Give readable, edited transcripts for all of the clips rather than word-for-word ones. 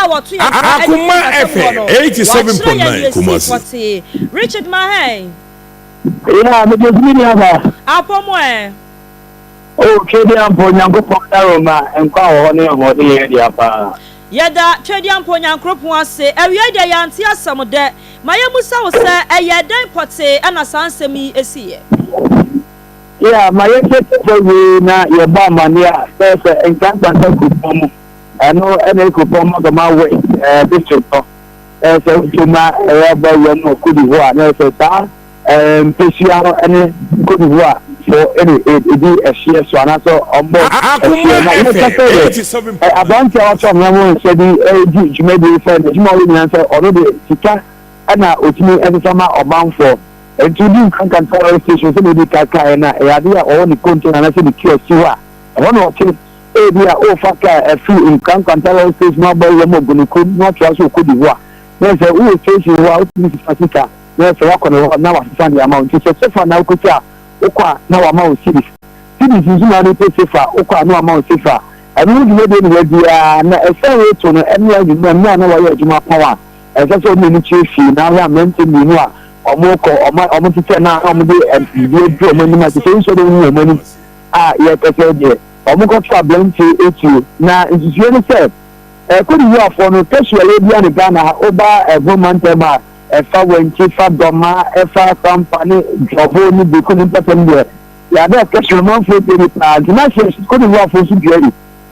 a wɔto yɛn nsa de firi Akoma mpɔtam hɔ FM no, wɔakyerɛ yɛn 87.9 nea ɛsii Kumasi. pɔtee. Richard Mahen. Yeah, mede tumi ni aba. Apɔ mu ɛ? O Twedeampo Nyankopɔn daroma nkwa wɔ hɔ ne ahoɔden yɛ dea paa. Yɛda Twedeampo Nyankoropɔn ase. Awiei deɛ yɛante asɛm dɛ. Ma yɛmmisa wo sɛ, ɛyɛɛ dɛn pɔtee na saa nsɛm yi siiɛ? Yeah, ma yɛnkyerɛkyerɛ sɛ wei na yɛbɔ amanneɛ a bɛyɛ sɛ Nkrantanta kuropɔn mu, ɛno na ɛyɛ kuropɔn Magama West eh, district no, ɛyɛ sɛ wotwa mu a ɛyɛ bɔ wura mu wɔ Cote d'Ivoire, na ɛyɛ sɛ saa eh, mpasua no ne Cote d'Ivoire fo ɛne ɛdi ɛhyeɛ so anaasɛ ɔmbɔ Akoma ɛhyeɛ na yɛka FM sɛ deɛ 87.9. aberanteɛ a wato amena mu nsa bi redi dwumadie sɛ n'adwuma a ɔyɛ nyinaa sɛ ɔno de sika na ɔtumi sesa ma ɔmanfoɔ. Nti wodi Nkanka Lorry Station sɛdeɛ ɔdi ka kaeɛ no a, ɛyɛ adeɛ a ɔwɔ ne container anaasɛ ne kiosk si hɔ a, ɛhɔ na ɔte. Ebia worefa kaa afiri Nkanka Lorry Station na wabɔ awura mu agu ne kurom na watoa so rekɔ Divoa. Na sɛ wowɔ station hɔ a, wotumi sesa sika na sɛ woakɔ ne hɔ na wasesa de ama wo. Nti sɛ sefa na wokɔtwa a, wokɔ a na wama wo cedis. Cedis nso na wode pɛ sefa, wokɔ a na wama wo sefa. Ɛno ho dwumadie na wadi ara na ɛsɛn reto no ɛne anwummerɛ mmerɛ a na wayɛ adwuma pɔn a ɛsɛ sɛ ɔde n'ani kyerɛ fie na ahwɛ mmeranteɛ mmienu a wɔrekɔ wɔn a wɔtetɛ no a na wɔde biribi aduru wɔn anim a kyerɛ sɛ wonsɔ de hu wɔn anim a yɛrekasa yi deɛ wɔkɔto aberanteɛ etuo na nsusuiɛ ne sɛ Cote d'Ivoirefoɔ no cashew a yɛdua no Ghana ha woba Ɛho mantam a ɛfa Wankyi fa Dɔma ɛfa Sampa ne Dwɔbo ne Beku ne mpɔtam deɛ yɛada cashew amanfoɔ pɛ bi paa nti na hyɛ Cote d'Ivoirefoɔ nso dua bi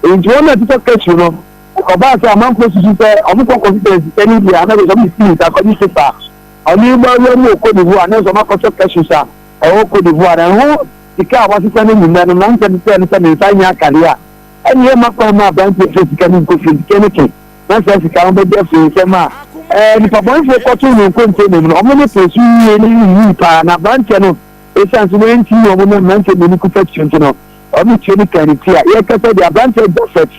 nti wɔn a ɛtotɔ cashew no Ɛkɔbaa sɛ amanfoɔ susu sɛ wɔkɔ kɔhwehwɛ sika no bi a, na kyerɛ sɛ wɔde cedis akɔgye sefa a wɔde rebɔ awura mu wɔ Côte d'Ivoire, na nso wɔakɔtɔ cashews a ɛwɔ Côte d'Ivoire. Na ɛho sika a wɔasesa no anwummerɛ no, mmeranteɛ no sɛɛ no sɛ ne nsa nyɛ akadeɛ a, ɛnneɛ mma kwan mma aberanteɛ mfa sika no nkɔ fie, sika no ke, na saa sika no bɛgye afiri nsam a ɛɛ nipabɔnefoɔ kɔtoo no nkontainer mu no, wɔn ne pere so yie ne yiyii paa, na aberanteɛ no ɛsiane sɛ wɔantumi wɔn ne mmeranteɛ mmienu kuta tuo nti no, wɔn tuo no kaa ne ti a yɛrekasa deɛ aberanteɛ Japhet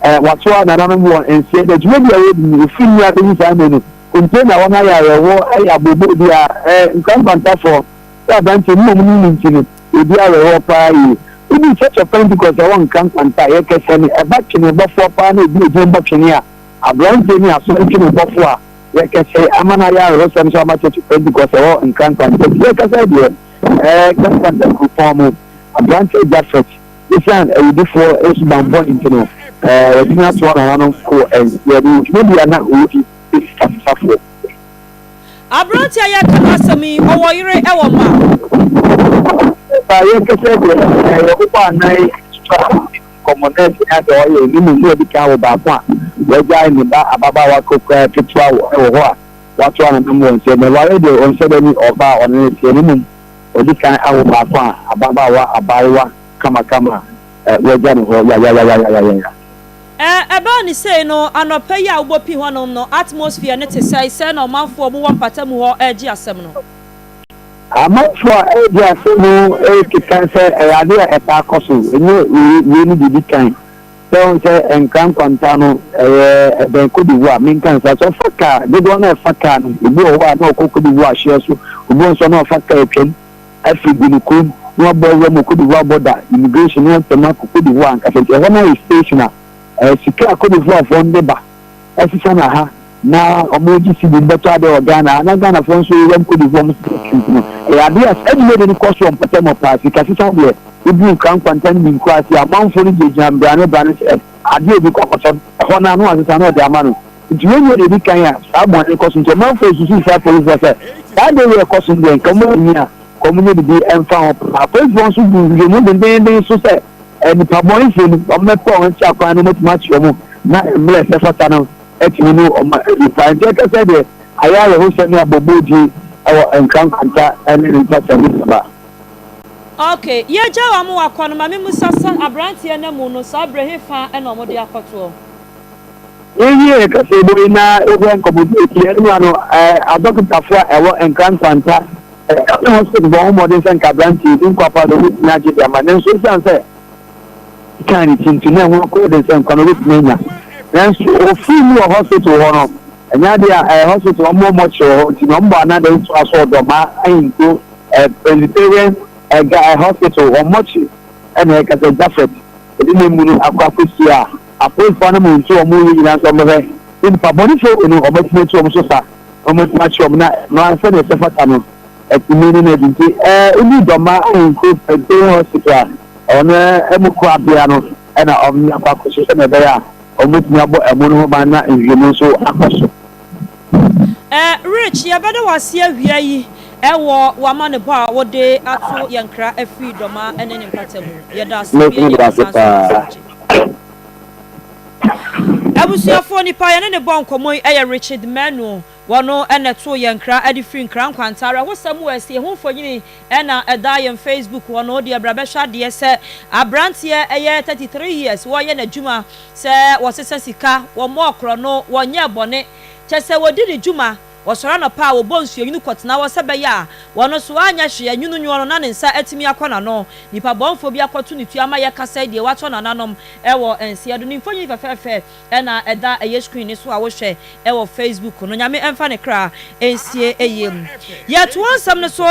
Eh, wɔatoa nananom wɔ nseɛ dɛ dwumadi a wɔredi no, ɛfiri nnɛ abɛsi saa mmerɛ no, container a wɔn ayɛ awerɛhoɔ ayɛ abooboo bi a, eh, nkwadaa nkwantafoɔ sɛ aberanteɛ mu a wɔn nim nti no, wɔdi awerɛhoɔ paa yie. Woduru Church of Pentecost a ɛwɔ Nkran Nkwanta a, yɛkɛsɛ no, ɛba twenebɔfoɔ paa na obi a ɔgyina bɔ twene a, aberanteɛ ne asɔre twenebɔfoɔ a, yɛkɛsɛ ama no ayɛ awerɛhosɛm nso ama Church of Pentecost a ɛwɔ Nkran Nkwanta. Nti yɛkasa yi deɛ, eh, Nkran Nkwanta kuropɔn mu, aberanteɛ Japhet, Esiane awudifoɔ suban bɔne nti no, wɔatumi atoa nananom kɔ nseɛ ne dwumadi a na wɔdi sɛ sikasesafoɔ. Aberanteɛ a yɛreka n'asɛm yi, ɔwɔ yere wɔ mma? Ba yɛnkasa deɛ, yɛbobɔ anan twitwa nkɔmmɔ na ɛsɛ adeɛ ɔyɛ ne mmom na ɔdi kan wɔ baako a wagyae ne ba ababaawa kokoraa ketewa wɔ hɔ a watoa nanam wɔ nsɛm. Ɛware deɛ ɔnhyɛ da ni ɔbaa a ɔne no teɛ ne mmom Odi kan awo baako a ababaawa, abaayewa kamakama a wɔagya no hɔ yayayayayaya. Ɛbaa no sei no, anɔpa yi a wobɔpii hɔnom no, atmosphere no te sɛn? Sɛn na ɔmanfoɔ a wɔwɔ mpatamu hɔ regye asɛm no? Amanfoɔ a ɛregye asɛm no rekeka sɛ ɛyɛ adeɛ a ɛtaa kɔ so, ɛnyɛ wei ne deɛ ɛdi kan. Sɛ wohu sɛ Nkran nkwanta no ɛyɛ ɛbɛn Cote d'Ivoire, menka no saa, sɛ ɔfa kaa, dodoɔ no a ɛfa kaa no, ebi wɔ hɔ a na ɔkɔ Cote d'Ivoire ahyeɛ so, obi wɔ nso a na ɔfa kaa atwam afiri Guinea kurom na wabɔ awura mu Cote d'Ivoire border, immigration na watwam akɔ Cote d'Ivoire ankasa, nti ɛhɔ no ayɛ station a ɛɛ sika a Cote d'Ivoirefoɔ no de ba ɛsesa na ha na wɔn gye cedi no bɛtɔ adeɛ wɔ Ghana ha na Ghanafoɔ nso yɛwura mu Cote d'Ivoire wɔn sesa cedis no ɛyɛ adeɛ a saa dwumadie no kɔ so wɔ mpɔtam hɔ paa sika sesa deɛ woduru nkra nkwanta ne Minkura ase a amanfoɔ no gyinagyina brane brane sɛ adeɛ a obi kɔ akɔtɔ no ɛhɔ no ano asesa na ɔde ama no nti wei nyɛ deɛ ɛdi kan a saa bɔne kɔ so nti ɔmanfoɔ susu saa apolisifoɔ sɛ saa adeɛ wei ɛkɔ so deɛ nka wɔn ani a nka wɔn nyɛ biribi ɛmfa ho paa apolisifoɔ nso gu nhwehwɛmu dendenden so sɛ nnipa bɔnefoɔ no wɔmmɛpɛ wɔn akyiri akwan no wɔatumi akye wɔn na mmerɛ ɛsɛ fata no atumi ne wɔn adi paa nti ɛka sɛ deɛ ayɛ awerɛhosɛm ne abɔbɔdie wɔ Nkran Nkwanta ne ne mpata mu aba. Ok, yɛgya wɔn wakɔ no, ma me musa sɛ abranteɛ no amu no saa berɛ he fa na wɔde akɔtoɔ? Yɛwie kasaebɔ yi na yɛhwɛ nkɔmmɔdi a ɛti yɛn ano adɔkotafoɔ a ɛwɔ Nkran Nkwanta ne hospital bɔ ho mmɔden sɛ nka aberanteɛ yi ne nkwa paa deɛ wɔbɛtumi agye de ama nanso ɛsiane sɛ kaa ne ti nti na ɛho akɔyɛ den sɛ nkwa no wɔbɛtumi anya nanso ɔfiri mu wɔ hospital hɔ no ɛnyɛ adeɛ a ɛyɛ hospital wɔn mmɔ mmɔkyerɛ wɔ hɔ nti na wɔn bɔ anada nso aso ɔdɔma ahinko Presbyterian hospital wɔn mmɔkye ɛna ɛka sɛ Japhet ɛde ne mu no akɔ akɔsi a apolisifoɔ no mu nso wɔn yɛ nyinaa nso wɔbɛhwɛ. Ne nipa bɔnefoɔ no, wɔatumi atu wɔn so sa, na wɔatumi akye wɔn, na mmara sɛdeɛ ɛsɛ fata no atumi ne no adi. Nti ɛɛ wodi Dɔma Ahenkuro Presbyterian Hospital a ɔno ɛmu korabea no ɛna wɔn akɔ akɔhyɛ sɛdeɛ ɛbɛyɛ a wɔbɛtumi abɔ ɛmo no ho ban na nhwehwɛmu nso akɔ so. Rich, yɛbɛda wase awia yi ɛwɔ w'amanebɔ a wode ato yɛn kra afiri Dɔma ne ne mpata mu. Yɛda ase. Mɛtumi da ase paa. Abusuafoɔ, nipa yɛne ne bɔ nkɔmmɔ yi ɛyɛ Richard Manu. Wɔno ɛna to yɛn kra ɛde firi Nkra Nkwanta. Awerɛhosɛm wɔ asi ɛho mfonyini ɛna ɛda yɛn Facebook hɔ no deɛ bra bɛhwɛ adeɛ sɛ aberanteɛ ɛyɛ 33 years, wɔyɛ n'adwuma sɛ wɔsesa sika, wɔmmɔ ɔkorɔ no, wɔnyɛ bɔne kyɛ sɛ wɔdi ne dwuma. Wɔsɔre anɔpa a, wɔbɔ nsuo nwunu kɔtena hɔ sɛ bɛyɛ a wɔno so anyɛ hwee nwunu nwuo no na ne nsa atumi akɔ n'ano. Nipa bɔnfoɔ bi akɔto ne tu ama yɛkasa deɛ watɔ nananom ɛwɔ nseɛ do. Ne mfonyin fɛfɛɛfɛ ɛna ɛda ɛyɛ screen ne so a wohwɛ ɛwɔ Facebook no. Nyame ɛmfa ne kra ɛnsie ɛyie mu. Yɛtoa nsɛm no so.